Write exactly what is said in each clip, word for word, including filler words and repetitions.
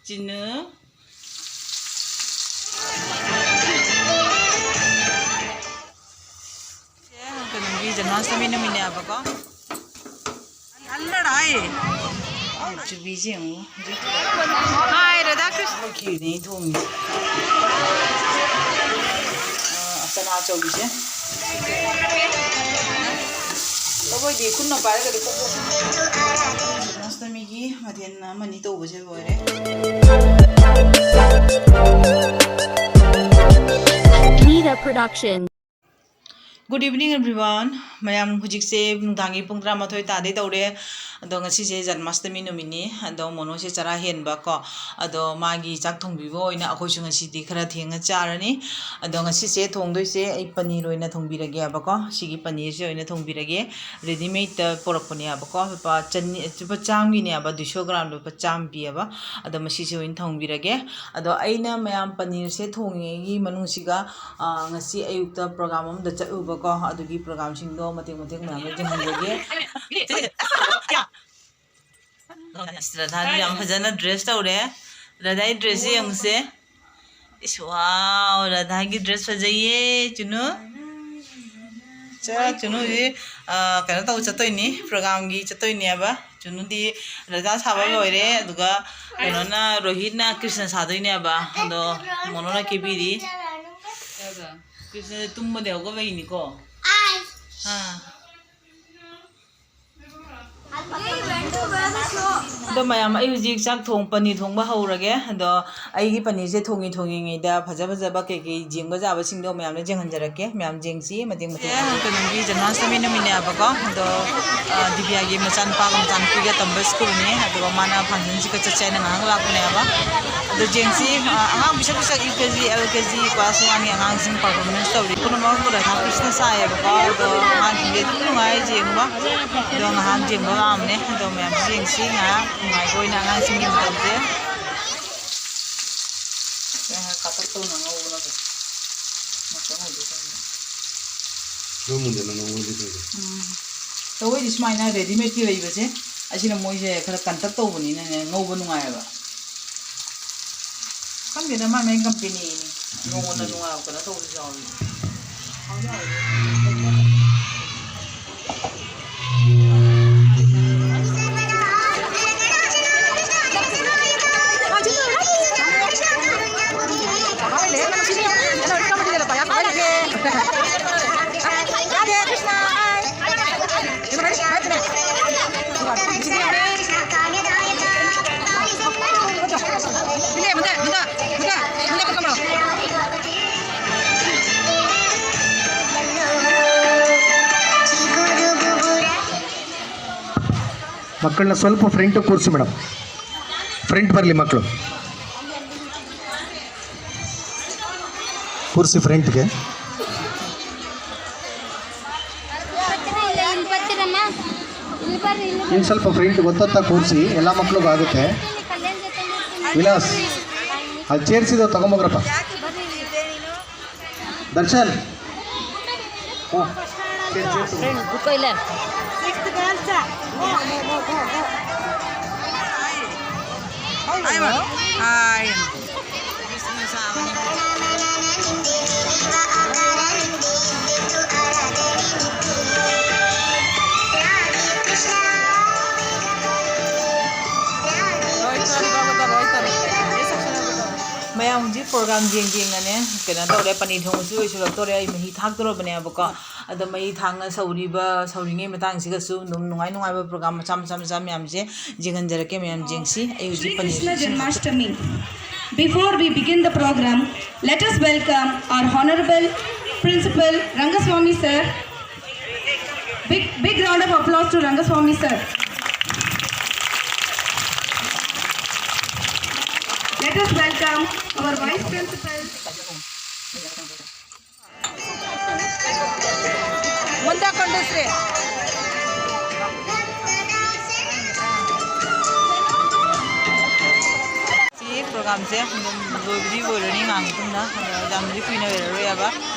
ꯆꯤꯅꯨ꯫ ꯀꯩꯅꯣꯒꯤ ꯖꯟꯃꯥꯁꯇꯃꯤ ꯅꯨꯃꯤꯠꯅꯦꯕꯀꯣ꯫ ꯆꯨꯕꯤꯁꯦ ꯌꯦꯡꯉꯨ ꯍꯧꯖꯤꯛ꯫ ꯍꯥꯏ ꯔꯙꯥ ꯀ꯭ꯔꯤꯁ꯫ ꯃꯨꯠꯈꯤꯕꯅꯦ ꯑꯩ ꯊꯣꯡꯉꯤꯁꯦ꯫ ꯑ, ꯆꯅꯥ ꯑꯆꯧꯕꯤꯁꯦ꯫ ꯂꯧꯕꯣꯏꯗꯤ ꯈꯨꯠꯅ ꯄꯥꯏꯔꯒꯗꯤ ꯄꯣꯛ ꯄꯣꯛ꯫ ꯖꯟꯃꯥꯁꯇꯃꯤꯒꯤ ꯃꯊꯦꯜ ꯑꯃꯅꯤ ꯇꯧꯕꯁꯦ ꯂꯣꯏꯔꯦ꯫ Nida Production. Good evening everyone. ꯃꯌꯥꯝ ꯍꯧꯖꯤꯛꯁꯦ ꯅꯨꯡꯗꯥꯡꯒꯤ ꯄꯨꯡ ꯇꯔꯥꯃꯥꯊꯣꯏ ꯇꯥꯗꯩ ꯇꯧꯔꯦ꯫ ꯑꯗꯣ ꯉꯁꯤꯁꯦ ꯖꯟꯃꯥꯁꯇꯃꯤ ꯅꯨꯃꯤꯠꯅꯤ꯫ ꯑꯗꯣ ꯃꯣꯅꯣꯁꯦ ꯆꯔꯥ ꯍꯦꯟꯕ ꯀꯣ꯫ ꯑꯗꯣ ꯃꯥꯒꯤ ꯆꯥꯛ ꯊꯣꯡꯕꯤꯕ ꯑꯣꯏꯅ ꯑꯩꯈꯣꯏꯁꯨ ꯉꯁꯤꯗꯤ ꯈꯔ ꯊꯦꯡꯅ ꯆꯥꯔꯅꯤ꯫ ꯑꯗꯣ ꯉꯁꯤꯁꯦ ꯊꯣꯡꯗꯣꯏꯁꯦ ꯑꯩ ꯄꯅꯤꯔ ꯑꯣꯏꯅ ꯊꯣꯡꯕꯤꯔꯒꯦꯕꯀꯣ꯫ ꯁꯤꯒꯤ ꯄꯅꯤꯔꯁꯦ ꯑꯣꯏꯅ ꯊꯣꯡꯕꯤꯔꯒꯦ꯫ ꯔꯦꯗꯤꯃꯦꯗꯇ ꯄꯨꯔꯛꯄꯅꯦꯕꯀꯣ꯫ ꯂꯨꯄꯥ ꯆꯅꯤ, ꯂꯨꯄꯥ ꯆꯥꯝꯒꯤꯅꯦꯕ, ꯗꯨꯏꯁꯣ ꯒ꯭ꯔꯥꯝ ꯂꯨꯄꯥ ꯆꯥꯝ ꯄꯤꯌꯦꯕ꯫ ꯑꯗꯣ ꯃꯁꯤꯁꯦ ꯑꯣꯏꯅ ꯊꯣꯡꯕꯤꯔꯒꯦ꯫ ꯑꯗꯣ ꯑꯩꯅ ꯃꯌꯥꯝ ꯄꯅꯤꯔꯁꯦ ꯊꯣꯡꯉꯤꯉꯩꯒꯤ ꯃꯅꯨꯡꯁꯤꯒ, ꯑ, ꯉꯁꯤ ꯑꯌꯨꯛꯇ ꯄ꯭ꯔꯣꯒ꯭ꯔꯥꯝ ꯑꯃꯗ ꯆꯠꯂꯨꯕꯀꯣ꯫ ꯑꯗꯨꯒꯤ ꯄ꯭ꯔꯣꯒ꯭ꯔꯥꯝꯁꯤꯡꯗꯣ ꯃꯇꯦꯛ ꯃꯇꯦꯛ ꯃꯌꯥꯝ ꯌꯦꯡꯍꯟꯖꯒꯦ꯫ ꯔꯥꯙꯥꯗꯤ ꯌꯥꯝ ꯐꯖꯅ ꯗ꯭ꯔꯦꯁ ꯇꯧꯔꯦ꯫ ꯔꯥꯙꯥꯒꯤ ꯗ꯭ꯔꯦꯁꯁꯦ ꯌꯦꯡꯉꯨꯁꯦ꯫ ꯏꯁ, ꯋꯥꯎ, ꯔꯥꯙꯥꯒꯤ ꯗ꯭ꯔꯦꯁ ꯐꯖꯩꯌꯦ, ꯆꯨꯅꯨ꯫ ꯆꯥ, ꯆꯨꯅꯨꯗꯤ, ꯑ, ꯀꯩꯅꯣ ꯇꯧꯕ ꯆꯠꯇꯣꯏꯅꯤ, ꯄ꯭ꯔꯣꯒ꯭ꯔꯥꯝꯒꯤ ꯆꯠꯇꯣꯏꯅꯦꯕ꯫ ꯆꯨꯅꯨꯗꯤ ꯔꯥꯙꯥ ꯁꯥꯕ ꯂꯣꯏꯔꯦ, ꯑꯗꯨꯒ ꯀꯩꯅꯣꯅ, ꯔꯣꯍꯤꯠꯅ ꯀ꯭ꯔꯤꯁꯅ ꯁꯥꯗꯣꯏꯅꯦꯕ꯫ ꯑꯗꯣ ꯃꯣꯅꯣꯅ ꯀꯦꯕꯤꯔꯤ꯫ ꯀ꯭ꯔꯤꯁꯅꯁꯦ ꯇꯨꯝꯕꯗꯤ ꯍꯧꯒꯠꯂꯛꯏꯅꯤꯀꯣ꯫ ꯑꯥ꯫ ꯑꯗꯣ ꯃꯌꯥꯝ, ꯑꯩ ꯍꯧꯖꯤꯛ ꯆꯥꯛ ꯊꯣꯡ-, ꯄꯅꯤꯔ ꯊꯣꯡꯕ ꯍꯧꯔꯒꯦ꯫ ꯑꯗꯣ ꯑꯩꯒꯤ ꯄꯅꯤꯔꯁꯦ ꯊꯣꯡꯉꯤ ꯊꯣꯡꯉꯤꯉꯩꯗ ꯐꯖ ꯐꯖꯕ ꯀꯩꯀꯩ ꯌꯦꯡꯕ ꯌꯥꯕꯁꯤꯡꯗꯣ ꯃꯌꯥꯝꯗ ꯌꯦꯡꯍꯟꯖꯔꯛꯀꯦ꯫ ꯃꯌꯥꯝ ꯌꯦꯡꯁꯤ ꯃꯇꯦꯛ ꯃꯇꯦꯛ꯫ ꯑꯦ, ꯀꯩꯅꯣꯒꯤ ꯖꯟꯃꯥꯁꯇꯃꯤ ꯅꯨꯃꯤꯠꯅꯦꯕꯀꯣ꯫ ꯑꯗꯣ, ꯑ, ꯗꯤꯕꯤꯌꯥꯒꯤ ꯃꯆꯥꯅꯨꯄꯥꯒ ꯃꯆꯥꯅꯨꯄꯤꯒ ꯇꯝꯕ ꯁ꯭ꯀꯨꯜꯅꯦ꯫ ꯑꯗꯨꯒ ꯃꯥꯅ ꯐꯪꯁꯟꯁꯤꯒ ꯆꯠꯁꯦ ꯍꯥꯏꯅ ꯉꯥꯏꯍꯥꯛ ꯂꯥꯛꯄꯅꯦꯕ꯫ ꯑꯗꯣ ꯌꯦꯡꯁꯤ, ꯑ, ꯑꯉꯥꯡ ꯄꯤꯁꯛ ꯄꯤꯁꯛ U K G, L K G class ꯋꯥꯟꯒꯤ ꯑꯉꯥꯡꯁꯤꯡ ꯄꯔꯐꯣꯔꯃꯦꯟꯁ ꯇꯧꯔꯤ꯫ ꯄꯨꯝꯅꯃꯛ ꯔꯥꯙꯥ ꯀ꯭ꯔꯤꯁꯅ ꯁꯥꯏꯌꯦꯕꯀꯣ꯫ ꯑꯗꯣ ꯑꯉꯥꯡꯁꯤꯡꯁꯦ ꯑꯗꯨꯝ ꯅꯨꯡꯉꯥꯏ ꯌꯦꯡꯕ꯫ ꯑꯗꯣ ꯉꯥꯏꯍꯥꯛ ꯌꯦꯡꯕ ꯂꯥꯛꯑꯝꯅꯦ꯫ ꯑꯗꯣ ꯃꯌꯥꯝꯁꯨ ꯌꯦꯡꯁꯤ ꯉꯥꯏꯍꯥꯛ ꯅꯨꯡꯉꯥꯏꯕ ꯑꯣꯏꯅ ꯑꯉꯥꯡꯁꯤꯡꯒꯤ ꯃꯇꯧꯁꯦ꯫ ꯀꯥꯇꯛ ꯇꯧꯅ ꯉꯧꯕꯅꯕꯨ ꯉꯧꯁꯪ ꯉꯧꯗꯣꯏ ꯇꯧꯔꯤꯅꯦ꯫ ꯈꯔ ꯃꯨꯟꯖꯜꯂ ꯉꯧꯕꯗꯤ ꯐꯩꯗ꯫ ꯎꯝ꯫ ꯇꯧꯕꯩꯗꯤ ꯁꯨꯃꯥꯏꯅ ꯔꯦꯗꯤꯃꯦꯗꯀꯤ ꯂꯩꯕꯁꯦ, ꯑꯁꯤꯅ ꯃꯣꯏꯁꯦ ꯈꯔ ꯀꯟꯇꯛ ꯇꯧꯕꯅꯤꯅꯅꯦ, ꯉꯧꯕ ꯅꯨꯡꯉꯥꯏꯌꯦꯕ꯫ ꯈꯪꯗꯦꯗ, ꯃꯥꯏ ꯃꯥꯏ ꯀꯝꯄꯦꯅꯤꯅꯤ꯫ ꯅꯣꯡꯃꯅ ꯅꯨꯡꯉꯥꯏꯕ ꯀꯩꯅꯣ ꯇꯧꯕꯁꯨ ꯌꯥꯎꯏ꯫ ಮಕ್ಕಳನ್ನ ಸ್ವಲ್ಪ ಫ್ರಂಟ್ ಕೂರಿಸಿ ಮೇಡಮ್, ಫ್ರಂಟ್ ಬರಲಿ ಮಕ್ಕಳು, ಕೂರಿಸಿ ಫ್ರಂಟ್ಗೆ. ಇನ್ನು ಸ್ವಲ್ಪ ಫ್ರಂಟ್ ಗೊತ್ತತ್ತ ಕೂರಿಸಿ, ಎಲ್ಲ ಮಕ್ಕಳಿಗೂ ಆಗುತ್ತೆ. ವಿಲಾಸ್, ಅಲ್ಲಿ ಚೇರ್ಸ್ ಇದಾವೆ, ತಗೊಂಬೋಗ್ರಪ್ಪ. ದರ್ಶನ್, ಹ್ಞೂ. ꯃꯌꯥꯝ ꯍꯧꯖꯤꯛ ꯄ꯭ꯔꯣꯒ꯭ꯔꯥꯝ ꯌꯦꯡ ꯌꯦꯡꯅꯅꯦ ꯀꯩꯅꯣ ꯇꯧꯔꯦ, ꯄꯅꯤꯔ ꯊꯣꯡꯕꯁꯨ ꯂꯣꯏꯁꯤꯜꯂꯛꯇꯣꯔꯦ꯫ ꯑꯩ ꯃꯍꯤ ꯊꯥꯛꯇꯣꯔꯕꯅꯦꯕꯀꯣ꯫ ꯑꯗꯣ ꯃꯩ ꯊꯥꯡꯅ ꯁꯧꯔꯤꯕ, ꯁꯧꯔꯤꯉꯩ ꯃꯇꯥꯡꯁꯤꯒꯁꯨ ꯑꯗꯨꯝ ꯅꯨꯡꯉꯥꯏ ꯅꯨꯡꯉꯥꯏꯕ ꯄ꯭ꯔꯣꯒ꯭ꯔꯥꯝ ꯃꯆꯥ ꯃꯆꯥ ꯃꯆꯥ ꯃꯌꯥꯝꯁꯦ ꯌꯦꯡꯍꯟꯖꯔꯛꯀꯦ꯫ ꯃꯌꯥꯝ ꯌꯦꯡꯁꯤ꯫ ꯑꯩ ꯍꯧꯖꯤꯛ Krishna ꯄꯅꯤꯔꯁꯤ Janmashtami. Before we begin the program, let us welcome our honorable principal Rangaswamy sir. Big, big round of applause to Rangaswamy sir. Let us welcome our vice principal. ಮುಂದೆ ಕೊಂಡಸ್ರಿ. ꯁꯤ ꯄ꯭ꯔꯣꯒ꯭ꯔꯥꯝꯁꯦ ꯑꯗꯨꯝ ꯂꯣꯏꯕꯗꯤ ꯂꯣꯏꯔꯅꯤ ꯉꯥꯏꯍꯥꯛ ꯃꯇꯨꯡꯗ, ꯑꯗꯣ ꯌꯥꯝꯅꯗꯤ ꯀꯨꯏꯅ ꯑꯣꯏꯔꯔꯣꯏꯕ,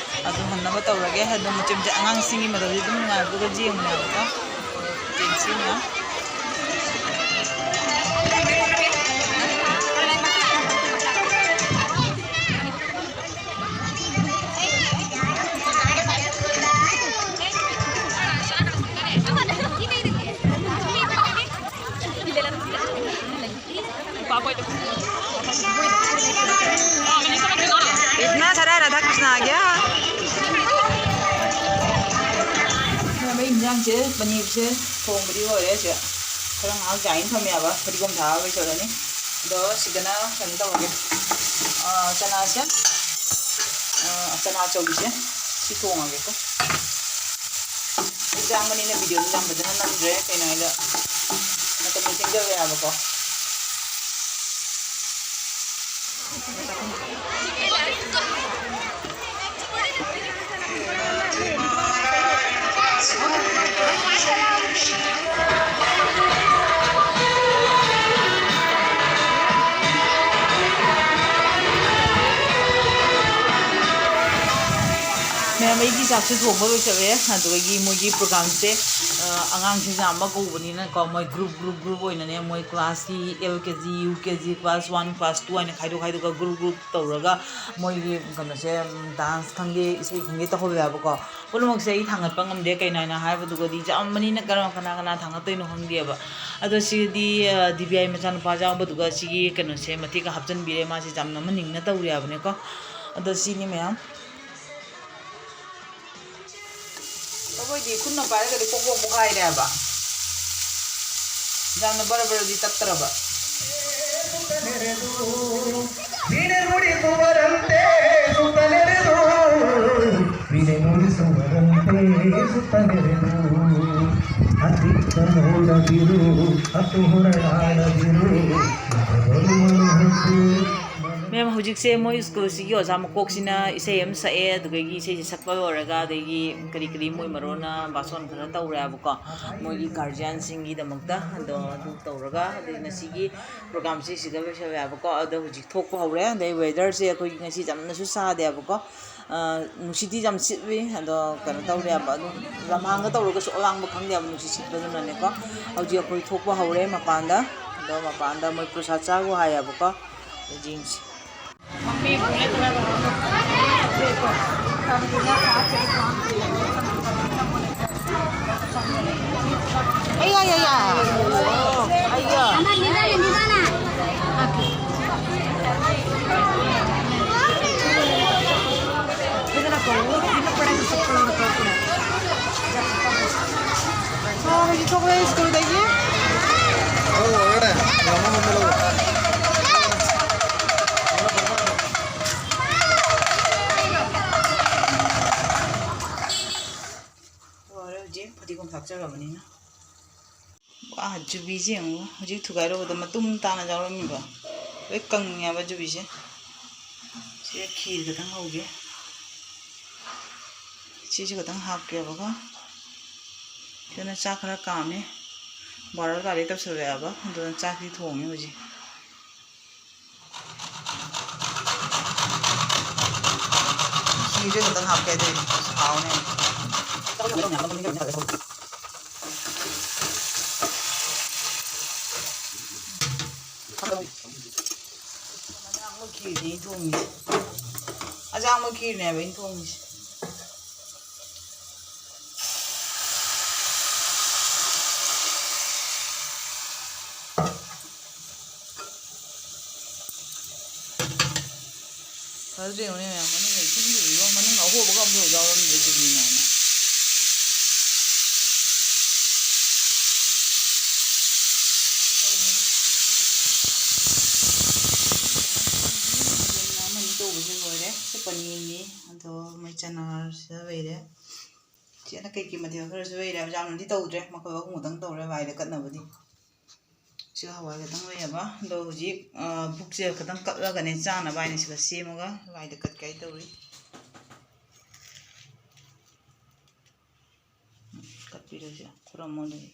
ꯑꯗꯨꯝ ꯍꯟꯅꯕ ꯇꯧꯔꯒꯦ꯫ ꯑꯗꯨꯝ ꯃꯆꯦꯠ ꯃꯆꯦꯠ ꯑꯉꯥꯡꯁꯤꯡꯒꯤ ꯃꯇꯧꯁꯦ ꯑꯗꯨꯝ ꯅꯨꯡꯉꯥꯏꯕꯗꯨꯒ ꯌꯦꯡꯕꯅꯦꯕꯀꯣ꯫ ꯌꯦꯡꯁꯤ ꯃꯌꯥꯝ꯫ इतना सारा राधा कृष्ण आ गया। ꯑꯩ ꯏꯟꯖꯥꯡꯁꯦ, ꯄꯅꯤꯔꯁꯦ ꯊꯣꯡꯕꯗꯤ ꯂꯣꯏꯔꯦ꯫ ꯁꯦ ꯈꯔ ꯉꯥꯏꯍꯥꯛ ꯌꯥꯏꯅ ꯊꯝꯃꯦꯕ, ꯐꯗꯤꯒꯣꯝ ꯊꯥꯛꯑꯒ ꯂꯣꯏꯁꯤꯜꯂꯅꯤ꯫ ꯑꯗꯣ ꯁꯤꯗꯅ ꯀꯩꯅꯣ ꯇꯧꯔꯒꯦ, ꯑ, ꯆꯅꯥꯁꯦ, ꯑ, ꯆꯅꯥ ꯑꯆꯧꯕꯤꯁꯦ ꯁꯤ ꯊꯣꯡꯉꯒꯦꯀꯣ꯫ ꯆꯥꯡꯕꯅꯤꯅ ꯚꯤꯗꯤꯑꯣꯗꯣ ꯌꯥꯝ ꯐꯖꯅ ꯅꯝꯗ꯭ꯔꯦ, ꯀꯩꯅꯣ ꯍꯥꯏꯗ ꯃꯇꯝꯗꯣ ꯊꯦꯡꯖꯕ ꯌꯥꯕꯀꯣ꯫ ꯃꯌꯥꯝ, ꯑꯩꯒꯤ ꯆꯥꯛꯁꯨ ꯊꯣꯡꯕ ꯂꯣꯏꯁꯤꯜꯂꯦ꯫ ꯑꯗꯨꯗꯒꯤ ꯃꯣꯏꯒꯤ ꯄ꯭ꯔꯣꯒꯥꯝꯁꯦ, ꯑ, ꯑꯉꯥꯡꯁꯤꯡꯁꯦ ꯌꯥꯝꯕ ꯀꯧꯕꯅꯤꯅꯀꯣ, ꯃꯣꯏ ꯒ꯭ꯔꯨꯞ, ꯒ꯭ꯔꯨꯞ, ꯒ꯭ꯔꯨꯞ ꯑꯣꯏꯅꯅꯦ, ꯃꯣꯏ ꯀ꯭ꯂꯥꯁꯀꯤ L K G, U K G, class one, class two ꯍꯥꯏꯅ ꯈꯥꯏꯗꯣꯛ ꯈꯥꯏꯗꯣꯛꯑꯒ ꯒ꯭ꯔꯨꯞ, ꯒ꯭ꯔꯨꯞ ꯇꯧꯔꯒ ꯃꯣꯏꯒꯤ ꯀꯩꯅꯣꯁꯦ, ꯗꯥꯟꯁ ꯈꯪꯗꯦ, ꯏꯁꯩ ꯈꯪꯗꯦ ꯇꯧꯍꯜꯂꯦꯕꯀꯣ꯫ ꯄꯨꯝꯅꯃꯛꯁꯦ ꯑꯩ ꯊꯥꯡꯒꯠꯄ ꯉꯝꯗꯦ, ꯀꯩꯅꯣ ꯍꯥꯏꯅ ꯍꯥꯏꯕꯗꯨꯒꯗꯤ ꯌꯥꯝꯕꯅꯤꯅ ꯀꯔꯝ-, ꯀꯅꯥ ꯀꯅꯥ ꯊꯥꯡꯒꯠꯇꯣꯏꯅꯣ ꯈꯪꯗꯦꯕ꯫ ꯑꯗꯣ ꯁꯤꯗꯤ, ꯑ, ꯗꯤ ꯕꯤ ꯑꯥꯏ ꯃꯆꯥꯅꯨꯄꯥ ꯌꯥꯎꯕꯗꯨꯒ ꯁꯤꯒꯤ ꯀꯩꯅꯣꯁꯦ ꯃꯇꯦꯛꯀ ꯍꯥꯞꯆꯤꯟꯕꯤꯔꯦ, ꯃꯥꯁꯦ ꯌꯥꯝꯅ ꯑꯃ ꯅꯤꯡꯅ ꯇꯧꯔꯦ ꯍꯥꯏꯕꯅꯦꯀꯣ꯫ ꯑꯗꯣ ꯁꯤꯅꯤ ꯃꯌꯥꯝ꯫ ꯑꯩꯈꯣꯏꯗꯤ ꯈꯨꯠꯅ ꯄꯥꯏꯔꯒꯗꯤ ꯄꯣꯛ ꯄꯣꯛ ꯄꯣꯛꯈꯥꯏꯔꯦ ꯍꯥꯏꯕ꯫ ꯌꯥꯝꯅ ꯕꯔ ꯕꯔꯗꯤ ꯇꯠꯇ꯭ꯔꯕ꯫ ꯃꯦꯝ, ꯍꯧꯖꯤꯛꯁꯦ ꯃꯣꯏ ꯁ꯭ꯀꯨꯜꯁꯤꯒꯤ ꯑꯣꯖꯥ ꯃꯀꯣꯛꯁꯤꯅ ꯏꯁꯩ ꯑꯃ ꯁꯛꯑꯦ, ꯑꯗꯨꯗꯒꯤ ꯏꯁꯩꯁꯦ ꯁꯛꯄ ꯂꯣꯏꯔꯒ ꯑꯗꯒꯤ ꯀꯔꯤ ꯀꯔꯤ ꯃꯣꯏ ꯃꯔꯣꯟꯅ ꯚꯥꯁꯣꯟ ꯈꯔ ꯇꯧꯔꯦꯕꯀꯣ, ꯃꯣꯏꯒꯤ ꯒꯥꯔꯖꯤꯌꯥꯟꯁꯤꯡꯒꯤꯗꯃꯛꯇ꯫ ꯑꯗꯣ ꯑꯗꯨ ꯇꯧꯔꯒ ꯑꯗꯩ ꯉꯁꯤꯒꯤ ꯄ꯭ꯔꯣꯒꯥꯝꯁꯤ ꯁꯤꯗ ꯂꯣꯏꯁꯤꯜꯂꯦꯕꯀꯣ꯫ ꯑꯗꯣ ꯍꯧꯖꯤꯛ ꯊꯣꯛꯄ ꯍꯧꯔꯦ꯫ ꯑꯗꯩ ꯋꯦꯗꯔꯁꯦ ꯑꯩꯈꯣꯏꯒꯤ ꯉꯁꯤ ꯌꯥꯝꯅꯁꯨ ꯁꯥꯗꯦꯕꯀꯣ, ꯑ, ꯅꯨꯡꯁꯤꯠꯇꯤ ꯌꯥꯝ ꯁꯤꯠꯂꯤ꯫ ꯑꯗꯣ ꯀꯩꯅꯣ ꯇꯧꯔꯦꯕ, ꯑꯗꯨꯝ ꯂꯝꯍꯥꯡꯒ ꯇꯧꯔꯒꯁꯨ ꯑꯂꯥꯡꯕ ꯈꯪꯗꯦꯕ, ꯅꯨꯡꯁꯤꯠ ꯁꯤꯠꯄꯗꯨꯅꯅꯦꯀꯣ꯫ ꯍꯧꯖꯤꯛ ꯑꯩꯈꯣꯏ ꯊꯣꯛꯄ ꯍꯧꯔꯦ ꯃꯄꯥꯟꯗ꯫ ꯑꯗꯣ ꯃꯄꯥꯟꯗ ꯃꯣꯏ ꯄ꯭ꯔꯁꯥꯗ ꯆꯥꯔꯨ ꯍꯥꯏꯌꯦꯕꯀꯣ꯫ ꯌꯦꯡꯁꯤ꯫ ꯑꯌꯥ, ꯑꯌꯥ, ꯑꯌꯥ꯫ ꯑꯌꯥ꯫ ꯑꯃ ꯅꯤꯡꯖꯥꯅ, ꯅꯤꯡꯖꯥꯅ꯫ ꯇꯧꯔꯕꯅꯤꯅ꯫ ꯋꯥ, ꯖꯨꯕꯤꯁꯦ ꯌꯦꯡꯉꯨ, ꯍꯧꯖꯤꯛ ꯊꯨꯒꯥꯏꯔꯨꯕꯗ ꯃꯇꯨꯝ ꯇꯥꯅ ꯌꯥꯎꯔꯝꯃꯤꯕ, ꯂꯣꯏ ꯀꯪꯉꯦꯕ ꯖꯨꯕꯤꯁꯦ꯫ ꯁꯤꯗ ꯈꯤꯔ ꯈꯛꯇꯪ ꯍꯧꯒꯦ꯫ ꯁꯤꯁꯨ ꯈꯛꯇꯪ ꯍꯥꯞꯀꯦꯕꯀꯣ꯫ ꯁꯤꯗꯅ ꯆꯥꯛ ꯈꯔ ꯀꯥꯝꯃꯦ꯫ ꯕꯥꯔꯣ ꯇꯥꯔꯦ ꯇꯧꯁꯜꯂꯛꯑꯦꯕ, ꯑꯗꯨꯅ ꯆꯥꯛꯇꯤ ꯊꯣꯡꯉꯦ ꯍꯧꯖꯤꯛ꯫ ꯈꯤꯔꯁꯦ ꯈꯛꯇꯪ ꯍꯥꯞꯀꯦ, ꯑꯗꯨꯗꯤ ꯍꯥꯎꯅꯦ꯫ ꯑꯖꯥꯡꯕ ꯈꯤꯔꯅꯦ ꯑꯩ ꯊꯣꯡꯉꯤꯁꯦ꯫ ꯑꯖꯥꯡꯕ ꯈꯤꯔꯅꯦꯕ ꯑꯩꯅ ꯊꯣꯡꯉꯤꯁꯦ꯫ ꯐꯖꯗ꯭ꯔ ꯌꯦꯡꯉꯨꯅꯦ ꯃꯌꯥꯝ, ꯃꯅꯨꯡꯗ ꯏꯁꯤꯡ ꯂꯨꯏꯕ, ꯃꯅꯨꯡ ꯑꯍꯣꯕꯒ ꯑꯝꯐꯥꯎ ꯌꯥꯎꯔꯝꯗ꯭ꯔꯦ ꯀꯦꯖꯤ ꯃꯌꯥꯝꯅ꯫ ꯑꯃꯅꯤ ꯇꯧꯕꯁꯦ ꯂꯣꯏꯔꯦ꯫ ꯁꯤ ꯄꯅꯤꯔꯅꯤ, ꯑꯗꯣ ꯃꯣꯏ ꯆꯅꯥꯁꯤꯗ ꯂꯩꯔꯦ꯫ ꯁꯤꯅ ꯀꯩꯀꯩ ꯃꯊꯦꯜ ꯈꯔꯁꯨ ꯂꯩꯔꯦ꯫ ꯌꯥꯝꯅꯗꯤ ꯇꯧꯗ꯭ꯔꯦ, ꯃꯈꯜ ꯑꯍꯨꯝ ꯈꯛꯇꯪ ꯇꯧꯔꯦ ꯋꯥꯏꯗ ꯀꯠꯅꯕꯗꯤ꯫ ꯁꯤ ꯍꯋꯥꯏ ꯈꯛꯇꯪ ꯂꯩꯔꯕ꯫ ꯑꯗꯣ ꯍꯧꯖꯤꯛ, ꯑ, ꯕꯨꯛꯁꯦ ꯈꯛꯇꯪ ꯀꯛꯂꯒꯅꯦ, ꯆꯥꯅꯕ ꯍꯥꯏꯅ ꯁꯤꯗ ꯁꯦꯝꯃꯒ ꯋꯥꯏꯗ ꯀꯠꯀꯦ ꯍꯥꯏ ꯇꯧꯔꯤ꯫ ꯀꯠꯄꯤꯔꯁꯦ, ꯈꯨꯔꯨꯝꯃꯣ ꯑꯗꯨꯗꯤ꯫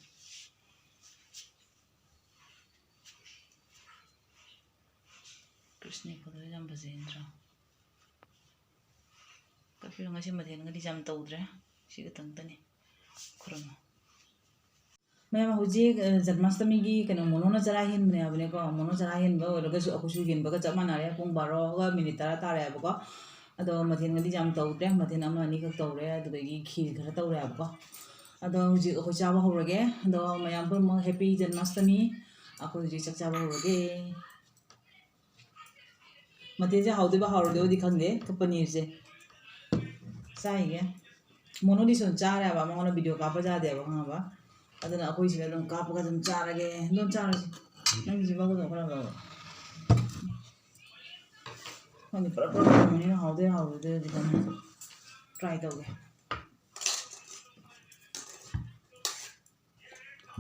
ꯀ꯭ꯔꯤꯁꯅꯒꯤ ꯐꯣꯇꯣꯁꯦ ꯌꯥꯝ ꯐꯖꯩ ꯅꯠꯇ꯭ꯔꯣ? ꯀꯠꯄꯤꯔꯣ꯫ ꯉꯁꯤ ꯃꯊꯦꯜꯒꯗꯤ ꯌꯥꯝ ꯇꯧꯗ꯭ꯔꯦ, ꯁꯤ ꯈꯛꯇꯪꯇꯅꯤ꯫ ꯈꯨꯔꯨꯝꯃꯣ꯫ ꯃꯌꯥꯝ ꯍꯧꯖꯤꯛ, ꯑ, ꯖꯟꯃꯥꯁꯇꯃꯤꯒꯤ ꯀꯩꯅꯣ, ꯃꯣꯅꯣꯅ ꯆꯔꯥ ꯍꯦꯟꯕꯅꯦ ꯍꯥꯏꯕꯅꯦꯀꯣ꯫ ꯃꯣꯅꯣ ꯆꯔꯥ ꯍꯦꯟꯕ ꯑꯣꯏꯔꯒꯁꯨ ꯑꯩꯈꯣꯏꯁꯨ ꯍꯦꯟꯕꯒ ꯆꯞ ꯃꯥꯟꯅꯔꯦ꯫ ꯄꯨꯡ ꯕꯥꯔꯣꯒ ꯃꯤꯅꯤꯠ ꯇꯔꯥ ꯇꯥꯔꯦ ꯍꯥꯏꯕꯀꯣ꯫ ꯑꯗꯣ ꯃꯊꯦꯜꯒꯗꯤ ꯌꯥꯝ ꯇꯧꯗ꯭ꯔꯦ, ꯃꯊꯦꯜ ꯑꯃ ꯑꯅꯤꯈꯛ ꯇꯧꯔꯦ, ꯑꯗꯨꯗꯒꯤ ꯈꯤꯔ ꯈꯔ ꯇꯧꯔꯦ ꯍꯥꯏꯕꯀꯣ꯫ ꯑꯗꯣ ꯍꯧꯖꯤꯛ ꯑꯩꯈꯣꯏ ꯆꯥꯕ ꯍꯧꯔꯒꯦ꯫ ꯑꯗꯣ ꯃꯌꯥꯝ ꯄꯨꯝꯅꯃꯛ ꯍꯦꯄꯤ ꯖꯟꯃꯥꯁꯇꯃꯤ꯫ ꯑꯩꯈꯣꯏ ꯍꯧꯖꯤꯛ ꯆꯥꯛ ꯆꯥꯕ ꯍꯧꯔꯒꯦ꯫ ꯃꯊꯦꯜꯁꯦ ꯍꯥꯎꯗꯣꯏꯕ ꯍꯥꯎꯔꯣꯏꯗꯣꯏꯕꯗꯤ ꯈꯪꯗꯦ꯫ ꯄꯅꯤꯔꯁꯦ ꯆꯥꯏꯒꯦ꯫ ꯃꯣꯅꯣꯗꯤ ꯁꯨꯝ ꯆꯥꯔꯦꯕ, ꯃꯉꯣꯟꯗ ꯚꯤꯗꯤꯑꯣ ꯀꯥꯞꯄ ꯌꯥꯗꯦꯕ, ꯈꯪꯉꯕ? ꯑꯗꯨꯅ ꯑꯩꯈꯣꯏ ꯁꯤꯗ ꯑꯗꯨꯝ ꯀꯥꯞꯄꯒ ꯑꯗꯨꯝ ꯆꯥꯔꯒꯦ꯫ ꯑꯗꯨꯝ ꯆꯥꯔꯁꯤ꯫ ꯅꯪꯒꯤꯁꯤ ꯃꯒꯨꯟꯗꯣ ꯈꯔ ꯂꯧꯔꯣ꯫ ꯈꯪꯗꯦ, ꯄꯨꯔꯞ ꯄꯨꯔꯞ ꯊꯣꯡꯕꯅꯤꯅ ꯍꯥꯎꯗꯣꯏ ꯍꯥꯎꯔꯣꯏꯗꯣꯏꯗꯤ ꯈꯪꯗꯦ꯫ ꯇ꯭ꯔꯥꯏ ꯇꯧꯒꯦ꯫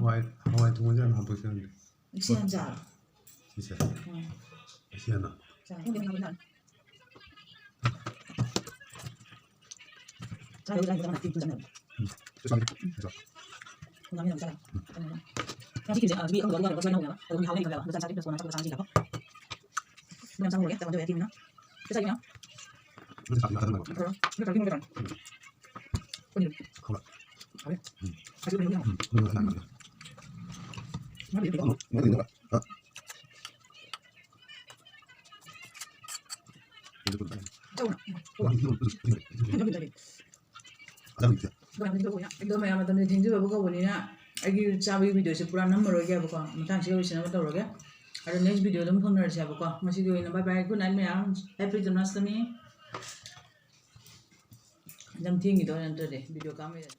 ꯍꯋꯥꯏ ꯍꯋꯥꯏ ꯊꯣꯡꯕꯁꯦ ꯌꯥꯝ ꯍꯥꯞꯄꯛꯁꯦ ꯍꯧꯖꯤꯛ꯫ ꯏꯁꯤꯡ ꯌꯥꯝ ꯆꯥꯔꯣ꯫ ꯏꯆꯦ꯫ ꯏꯆꯦꯅ꯫ ꯆꯥꯔꯣ꯫ ꯈꯪꯗꯦ, ꯈꯪꯗꯦ, ꯈꯪꯗꯦ꯫ ꯆꯥꯔꯣ, ꯆꯥꯔꯣ, ꯆꯥꯔꯣ, ꯆꯥꯔꯣ꯫ ꯉꯥ ꯃꯤꯅ ꯆꯥꯔꯣ꯫ ꯉꯥ ꯁꯤꯈꯤꯕꯁꯦ, ꯑ, ꯃꯤ ꯑꯀꯪꯕ ꯑꯗꯨꯝ ꯌꯥꯎꯔꯒ ꯁꯣꯏꯅ ꯍꯧꯕꯅꯦꯕ꯫ ꯑꯗꯨꯝ ꯍꯥꯎꯅ ꯏꯪꯈꯠꯂꯦꯕ꯫ ꯂꯨꯄꯥ ꯆꯥꯝꯃ ꯆꯥꯇ꯭ꯔꯦꯠ ꯄꯤꯕ ꯁꯣꯟꯅ ꯆꯥꯝꯃ ꯆꯥꯝꯃ ꯆꯥꯝꯃ ꯆꯥꯝꯃ꯫ ꯑꯗꯨꯝ ꯌꯥꯝ ꯆꯥꯍꯧꯔꯒꯦ꯫ ꯆꯥꯛ ꯆꯥꯕ ꯌꯥꯏ꯫ ꯄꯤꯕꯅꯤꯅ꯫ ꯄꯩꯁꯥ ꯌꯥꯝ ꯌꯥꯝ꯫ ꯎꯝ꯫ ꯎꯝ꯫ ꯑꯗꯣ ꯃꯌꯥꯝ ꯃꯇꯝꯁꯦ ꯊꯦꯡꯖꯤꯜꯂꯕ ꯀꯧꯕꯅꯤꯅ ꯑꯩꯒꯤ ꯆꯥꯕꯒꯤ ꯚꯤꯗꯤꯑꯣꯁꯦ ꯄꯨꯔꯥ ꯅꯝꯃꯔꯣꯏꯒꯦꯕꯀꯣ, ꯃꯇꯥꯡꯁꯤꯗ ꯂꯣꯏꯁꯤꯟꯅꯕ ꯇꯧꯔꯒꯦ꯫ ꯑꯗꯣ next video ꯑꯗꯨꯝ ꯐꯥꯎꯅꯔꯁꯦꯕꯀꯣ꯫ ꯉꯁꯤꯒꯤ ꯑꯣꯏꯅ bye bye, good night ꯃꯌꯥꯝ, happy ꯖꯟꯃꯥꯁꯇꯃꯤ꯫ ꯌꯥꯝ ꯊꯦꯡꯉꯤꯗꯣ ꯅꯠꯇ꯭ꯔꯗꯤ ꯚꯤꯗꯤꯑꯣ ꯀꯥꯝꯕꯩꯗ꯫